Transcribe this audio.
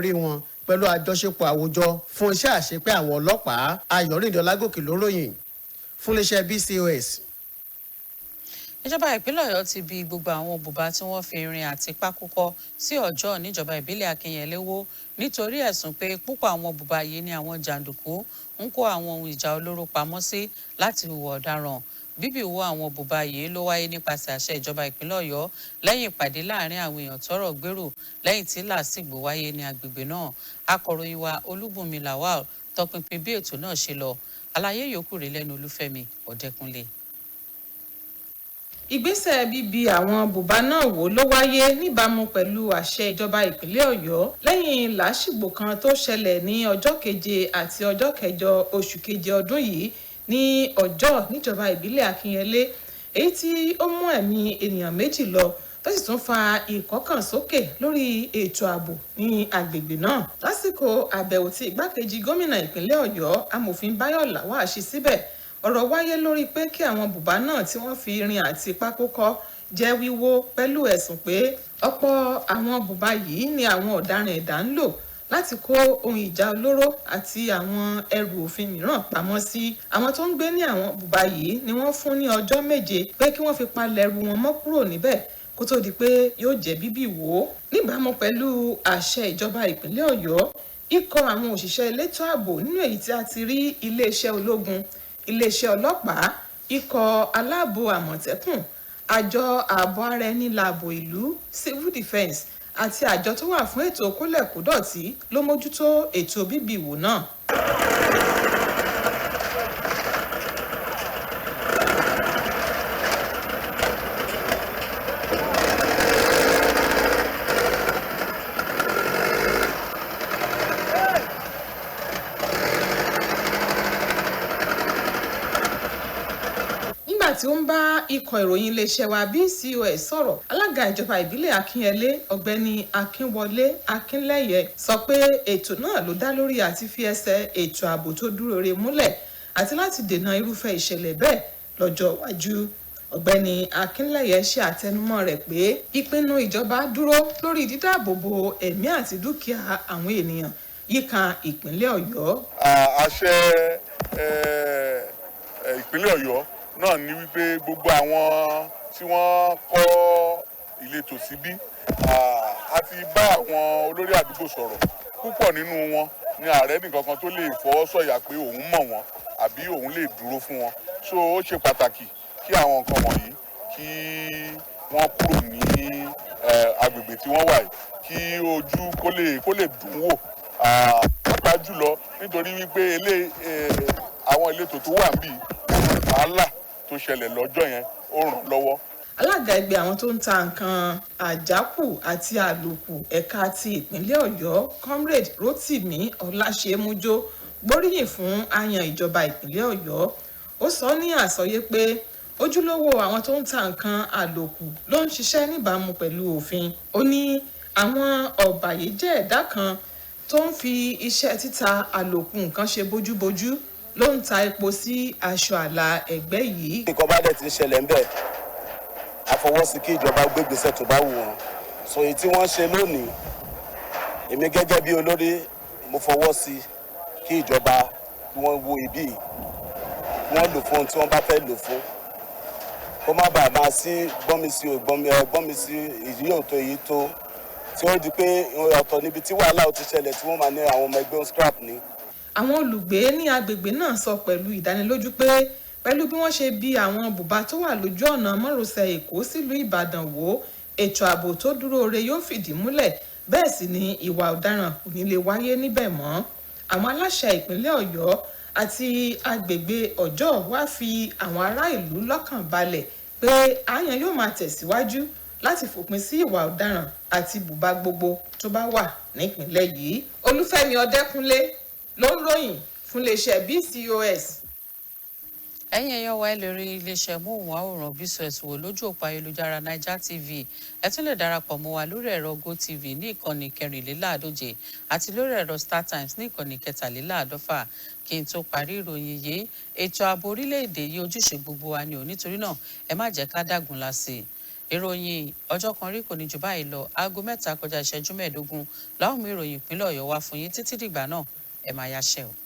Rí wọn pẹ̀lú àjọṣepọ̀ àwùjọ fún iṣẹ́ àṣepé àwọn ọlọ́pàá. Ayọ̀rìndé Ọlágòkè ló ròyìn fún iléeṣẹ́ BCOS. Ìjọba ìpínlẹ̀ Ọ̀yọ́ ti bi gbogbo àwọn bùbá tí wọ́n fi irin àti pákó kọ́ sí Ọjọ́ níjọba ìbílẹ̀ Akínyẹlé wó, nítorí ẹ̀sùn pé púpọ̀ àwọn bùbá yìí ni àwọn jàǹdùkú ń kó àwọn ohun ìjà olóró pamọ́ sí láti hùwà ọ̀daràn. Bíbí wó àwọn bùbá yìí ló wáyé nípasẹ̀ àṣẹ ìjọba ìpínlẹ̀ Ọ̀yọ́ lẹ́yìn ìpàdé láàrin àwọn èèyàn tọ́rọ̀ gbèrò lẹ́yìn tí làásìgbò wáyé ní agbègbè náà. Akọ̀ròyìn wa Olúbùnmi Lawal tọpinpin bí ètò náà ṣe lọ. Àlàyé yòókù rèé lẹ́nu Olúfẹ́mi Ọ̀dẹ́kunlé. Ìgbésẹ̀ bíbi àwọn bùbá náà wó ló wáyé níbàámu pẹ̀lú àṣẹ ìjọba ìpínlẹ̀ Ọ̀yọ́ lẹ́yìn làásìgbò kan tó ṣẹlẹ̀ ní ọjọ́ 7 àti ọjọ́ 8 oṣù keje ọdún yìí ní Ọjọ́ níjọba ìbílẹ̀ Akínyẹlé, èyí tí ó mú ẹ̀mí ènìyàn 2 lọ tó sì tún fa ìkọ́kànsókè lórí ètò ààbò ní agbègbè náà. Lásìkò àbẹ̀wò tí igbákejì gómìnà ìpínlẹ̀ Ọ̀yọ́, Amòfin Báyọ̀ Làwà, ṣe síbẹ̀, ọ̀rọ̀ wáyé lórí pé kí àwọn bùbá náà tí wọ́n fi irin àti pákó kọ́ jẹ́ wíwó, pẹ̀lú ẹ̀sùn pé ọ̀pọ̀ àwọn bùbá yìí ni àwọn ọ̀daràn ẹ̀dá ń lò láti kó ohun ìjà olóró àti àwọn ẹrù òfin mìíràn pamọ́ sí. Àwọn tó ń gbé ní àwọn bùbá yìí ni wọ́n fún ní ọjọ́ 7 pé kí wọ́n fi palẹ̀ ẹrù wọn mọ́ kúrò níbẹ̀ kó tó di pé yóò jẹ́ bíbí wò ó. Níbàámu pẹ̀lú àṣẹ ìjọba ìpínlẹ̀ Ọ̀yọ́, ikọ̀ àwọn òṣìṣẹ́ elétò ààbò, nínú èyí tí a ti rí iléeṣẹ́ ológun, iléeṣẹ́ ọlọ́pàá, ikọ̀ aláàbò Àmọ̀tẹ́kùn, àjọ ààbò ara ẹni láàbò ìlú, civil defence, àti àjọ tó wà fún ètò kólẹ̀kódọ̀tí ló mójútó ètò bíbí ìwò náà. Nígbà tí ó ń bá ikọ̀ ìròyìn iléeṣẹ́ wa BCOS sọ̀rọ̀, alága ìjọba ìbílẹ̀ Akínyẹlé, Ọ̀gbẹ́ni Akínwọlé Akínlẹ́yẹ, sọ pé ètò náà ló dá lórí àti fi ẹsẹ̀ ètò ààbò tó dúró re múlẹ̀ àti láti dènà irúfẹ́ ìṣẹ̀lẹ̀ bẹ́ẹ̀ lọ́jọ́ iwájú. Ọ̀gbẹ́ni Akínlẹ́yẹ ṣe àtẹnumọ́ rẹ̀ pé ìpinnu ìjọba dúró lórí dídáàbòbò ẹ̀mí àti dúkìá àwọn ènìyàn yíká ìpínlẹ̀ Ọ̀yọ́. Àṣẹ ìpínlẹ̀ Ọ̀yọ́ náà ní wípé gbogbo àwọn tí wọ́n kọ́ ìletò síbí, a ti bá àwọn olórí àdúgbò sọ̀rọ̀. Púpọ̀ nínú wọn ní ààrẹ nìkan kan tó lè fọwọ́ sọ̀yà pé òun mọ̀ wọ́n àbí òun lè dúró fún wọn. So ó ṣe pàtàkì kí àwọn nǹkan wọ̀nyí kí wọ́n kúrò ní agbègbè tí wọ́n wà yìí, kí ojú kó lè dùn wò, pàápàá jùlọ nítorí wípé àwọn ìletò tó wà níbí, wàhálà tó ṣẹlẹ̀ lọ́jọ́ yẹn, ó ràn lọ́wọ́. Alága ẹgbẹ́ àwọn tó ń ta nǹkan àjákù àti àlòkù ẹ̀ka ti ìpínlẹ̀ Ọ̀yọ́, Comrade Rotimi Ọláṣẹ́mújó, gbóríyìn fún àyàn ìjọba ìpínlẹ̀ Ọ̀yọ́. Ó sọ ní àsọyé pé ojúlówó àwọn tó ń ta nǹkan àlòkù ló ń ṣiṣẹ́ níbàámu pẹ̀lú òfin. Ó ní àwọn ọ̀bàyéjẹ́ ẹ̀dá kan tó ń fi iṣẹ́ títa àlòkù nǹkan ṣe bójúbójú ló ń ta epo sí aṣọ àlà ẹgbẹ́ yìí. Nǹkan bá dẹ̀ ti ń ṣẹlẹ̀ ńbẹ̀, àfọwọ́sí kí ìjọba gbé ìgbésẹ̀ tó bá wù wọ́n. So èyí tí wọ́n ṣe lónìí, èmi gẹ́gẹ́ bí olórí, mo fọwọ́ sí kí ìjọba kí wọ́n wo ibí yìí, kí wọ́n lò fún ohun tí wọ́n bá fẹ́ lò fún, kó má bàa máa sí gbọ́nmi sí gbọ́nmi gbọ́nmi sí èyí ò tó èyí tó tí ó di pé ọ̀tọ̀ níbi tí wàhálà ó ti ṣẹlẹ̀ tí wọ́n máa ní àwọn ọmọ ẹgbẹ́ scrap ni. Àwọn olùgbé ní agbègbè náà sọ pẹ̀lú ìdánilójú pé pẹ̀lú bí wọ́n ṣe bi àwọn bùbá tó wà lójú ọ̀nà márosẹ̀ Èkó sílùú Ìbàdàn wò, ètò ààbò tó dúró re yóò fìdí múlẹ̀, bẹ́ẹ̀ sì ni ìwà ọ̀daràn kò ní lè wáyé níbẹ̀ mọ́. Àwọn aláṣẹ ìpínlẹ̀ Ọ̀yọ́ àti agbègbè Ọjọ́ wá fi àwọn ará ìlú lọ́kàn balẹ̀ pé àyàn yóò máa tẹ̀síwájú láti fòpin sí ìwà ọ̀daràn àti bùbá gbogbo tó bá wà nípìnlẹ̀ yìí. Olúfẹ́mi Ọdẹ́kúnlé ló ń ròyìn fún iléeṣẹ́ BCOS. Ẹ̀yin èèyàn wa, ẹ lè rí iléeṣẹ́ móhùnmáwòrán BCOS wò lójú òpó ayélujára Naija TV. Ẹ tún lè darapọ̀ mọ́ wa lórí ẹ̀rọ GoTV ní ìkànnì 154 àti lórí ẹ̀rọ StarTimes ní ìkànnì 153. Kí n tó parí ìròyìn yìí, ètò ààbò orílẹ̀-èdè yìí, ojúṣe gbogbo wa ni ò. Nítorí náà, ẹ má jẹ́ ká dágunlá sí i. Ìròyìn ọjọ́ kan rí kò ní jù báyìí lọ. Aago 3 kọjá ìṣẹ́jú 15 láwọn mú ìròyìn ìpínlẹ̀ Ọ̀yọ́ wá fún yín. Títí dìgbà náà, ẹ máa yáṣẹ́ o.